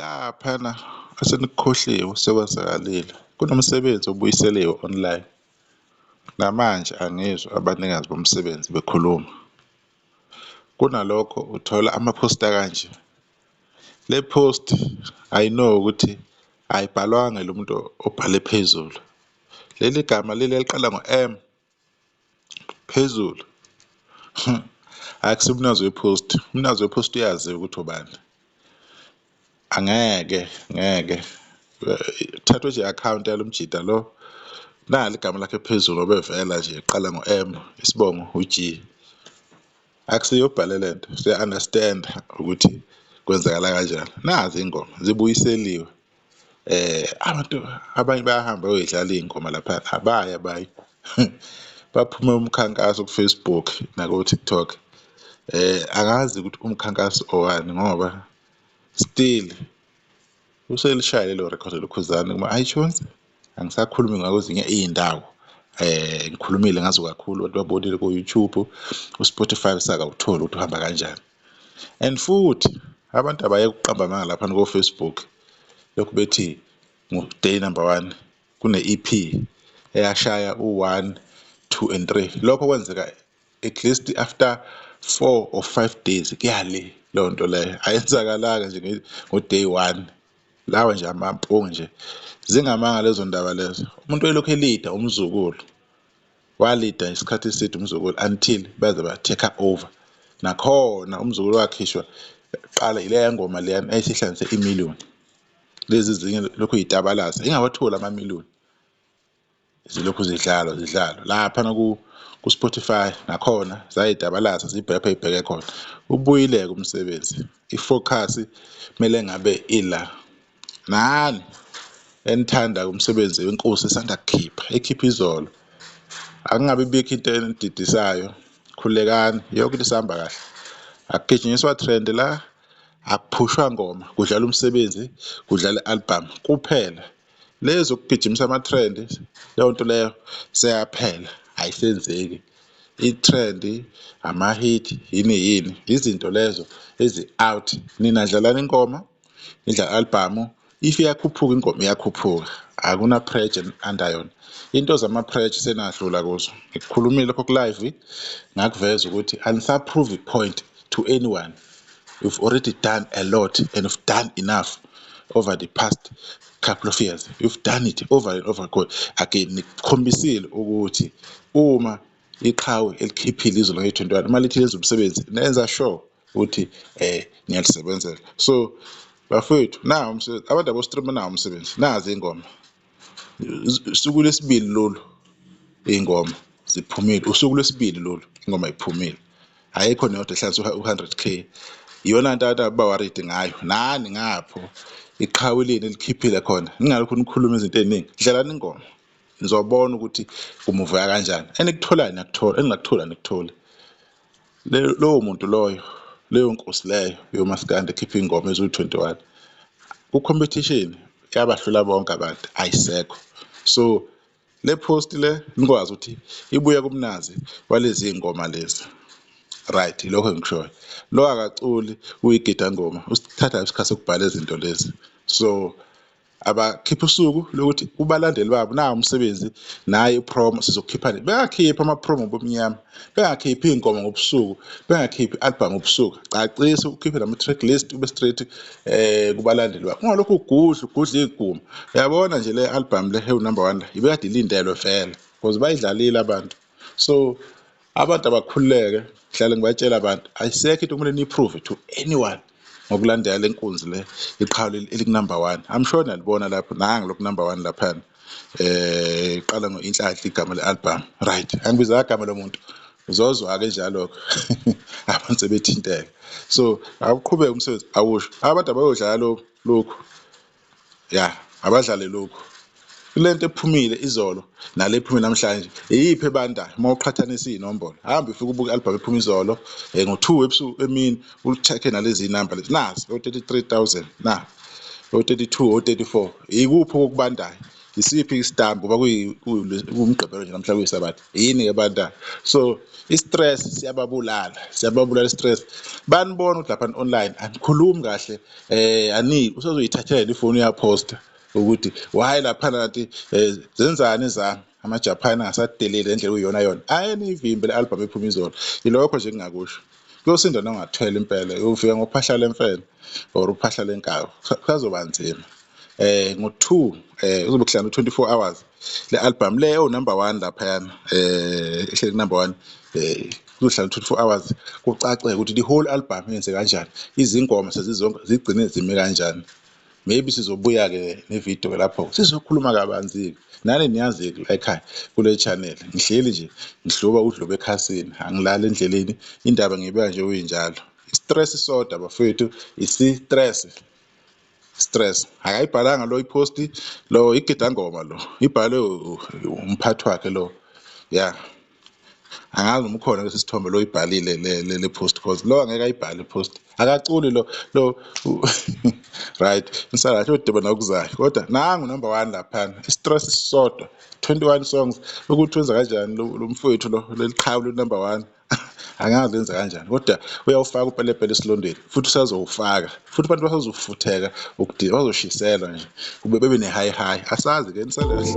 Laphana esenikukhohliwe sekwenzakalile kunomsebenzi obuyiseliwe online, namanje angizwa abanikazi bomsebenzi bekhuluma. Kunalokho uthola amaphosta akanje, le post I know ukuthi ayibhalwanga ilo muntu obhale phezulu, leli gama leli eliqala ngo-M phezulu akusiye umnikazi we-post, umnikazi we-post uyaziwa ukuthi ubani. Angeke ngeke thathwe nje i-akhawunti yalo mjita lo nali igama lakhe phezulu ngoba evela nje iqala ngo-M isibongo u-G. Akusiye obhale lento siya-understand-a ukuthi kwenzakala kanjani. Nazi iy'ngoma zibuyiseliwe abantu abanye bayahamba bayoyidlala iy'ngoma laphayana abayi abanye baphume umkhankaso ku-Facebook nako-TikTok. Angazi ukuthi umkhankaso owani ngoba still uselishayile lelo rekhodi uKhuzani kuma-iTunes, angisakhulumi ngakwezinye iy'ndawo ngikhulumile ngazo kakhulu abantu babonile ko-YouTube, u-Spotify usakawutholi ukuthi uhamba kanjani. And futhi abantu abayeke ukuqamba amanga laphana ko-Facebook lokhu bethi ngo-day number one kune-EP eyashaya u-one, two and three. Lokho kwenzeka at least after 4 or 5 days kuya le leyo nto leyo ayenzakalanga nje ngo-day one. Lawa nje amampunge nje zingamanga lezo ndaba lezo. Umuntu oyelokhu elida umzukulu walida isikhathi eside umzukulu until baze ba-take over. Nakhona umzukulu wakhishwa kuqala ileya ngoma leyana eyayisihlanganise imiliyoni lezi ezinye lokhu yitabalaza ingawatholi amamiliyoni zilokhu zidlalwa zidlalwa laphana ku-Spotify nakhona zayitabalaza zibheke ey'bheke khona. Ubuyile-ke umsebenzi i-focus kumele ngabe ila nani enithanda umsebenzi wenkosi esanda kukhipha ekhipha izolo akungabi bikho into enididisayo khululekani yonke into isihamba kahle akugijinyiswa trend la akuphushwa ngoma kudlala umsebenzi kudlala i-album kuphela lezi zokugijimisa ama-trend leyo nto leyo seyaphela ayisenzeki i-trend ama-hit yini yini izinto lezo ezi-out nina dlalani ingoma nidlala i-albhamu if iyakhuphuka ingoma iyakhuphuka akuna pressure under yona into zama-pressure senadlula kuzo ngikukhulumile lokho ku-live ngakuveza ukuthi anisa-prove point to anyone. You've already done a lot and you've done enough over the past couple of years. You've done it over and over again. Nikukhombisile ukuthi uma iqhawe elikhiphile izolo ngeyi-21 uma lithi lenza umsebenzi nenza sure ukuthi niyalisebenzela. So bafowethu nawu umsebenzi abantu abo-stream nawo umsebenzi nazi iy'ngoma usuku lwesibili lolu iy'ngoma ziphumile usuku lwesibili lolu ingoma iphumile ayikho neyodwa ehlanganisa u-100 K iyona nto abantu aba-worried ngayo nani ngapho iqhawe leni elikhiphile khona ningalokhu nikhuluma izinto ey'ningi dlalani ingoma nizobona ukuthi kumuveka kanjani enikutholayo niyakuthola eningakutholi anikutholi lowo muntu loyo leyo nkosi leyo yomaskandi ekhipha iy'ngoma eziwu-21 ku-competition yabahlula bonke abantu ayisekho. So le post le nikwazi ukuthi ibuya kumnazi walezi ngoma lezi right ilokho engikushoyo lo akaculi uyigidangoma usithatha isikhathi sokubhala izinto lezi so abakhipha usuku lokuthi kubalandeli babo nawu umsebenzi nayi ipromo sizokhipha bengakhiphi ama-promo ngobumnyama bengakhiphi iy'ngoma ngobusuku bengakhiphi i-album ngobusuku cacisa ukhiphe nama-track list ube straight kubalandeli babo ungalokhu ugudla ugudla iguma uyabona nje le album le ewu-number one ibekade ilindelwe vele because bayidlalile abantu so abantu abakhululeke ngihlale ngibatshela abantu ayisekho into okumele niyi-prove to anyone ngokulandela le nkunzi le iqhawe eliku-number one. I'm sure niyalibona lapho nangu lokhu number one laphana iqala ngo-Inhlanhla igama le-album right angibizanga igama lomuntu uzozwa-ke njalo-ke abantu sebethinteka so awuqhubeke umsebenzi awusho abantu abayodlala lokhu ya abadlale lokhu kulento ephumile izolo nale ephume namhlanje iyiphi ebandayo uma uqhathanisa iy'nombolo hamba ufike ubuke i-album ephuma izolo ngo-2 ebusuku emini ucheck-e nalezi iy'namba lezi nazi o-33,000 na o-32 o-34 ikuphi okubandayo Isiphi isitambu ngoba kuwumgqibelo nje namhla kuyisabatha yini-ke bantwana. So i-stress siyababulala, siyababulala i-stress. Banibona ukuthi lapha online anikhulumi kahle ani usezoyithathela ifoni uyaphosta ukuthi why laphana kanti zenzani zami amaJapan angasadeleli le ndlela okuyiyona yona. Ake niyivimbe le album ephuma izolo. Yilokho nje engingakusho. Kuyosinda nongathwele impela, uyofika ngophahla lemfene or uphahla lenkawu. Kusazoba nzima. Ngo-2 kuzobe kuhlangana u-24 hours le album le ewu number 1 laphayana ihleli number 1 kuzohlala u-24 hours kucace ukuthi the whole album yenze kanjani, izingoma sezizonke zigcine zime kanjani. Maybe sizobuya-ke ne-video lapho sizokhuluma kabanzi-ke nani niyazi-ke la ekhaya kule channel ngihleli nje ngihluba udluba ekhasini angilali endleleni indaba ngiyibeka nje kuyinjalo. I-stress sodwa bafowethu, isi-stress stress akayibhalanga lo iposti lo igidangoma lo ibhalwe umphathi wakhe lo ya angazi noma ukhona lesi sithombe lo ibhalile le post cause lo angeke ayibhale post akaculi lo lo right nisala kahle udaba nokuzayo kodwa nangu number 1 laphana i-stress sisodwa 21 songs ukuthi wenza kanjani lo mfowethu lo leli qhawe lo number 1 angazi wenza kanjani kodwa uyawufaka upelepele esilondeni futhi usazowufaka futhi abantu basazofutheka ukudila bazoshiselwa nje kube bebe ne-high high asazi ke nisale kahle.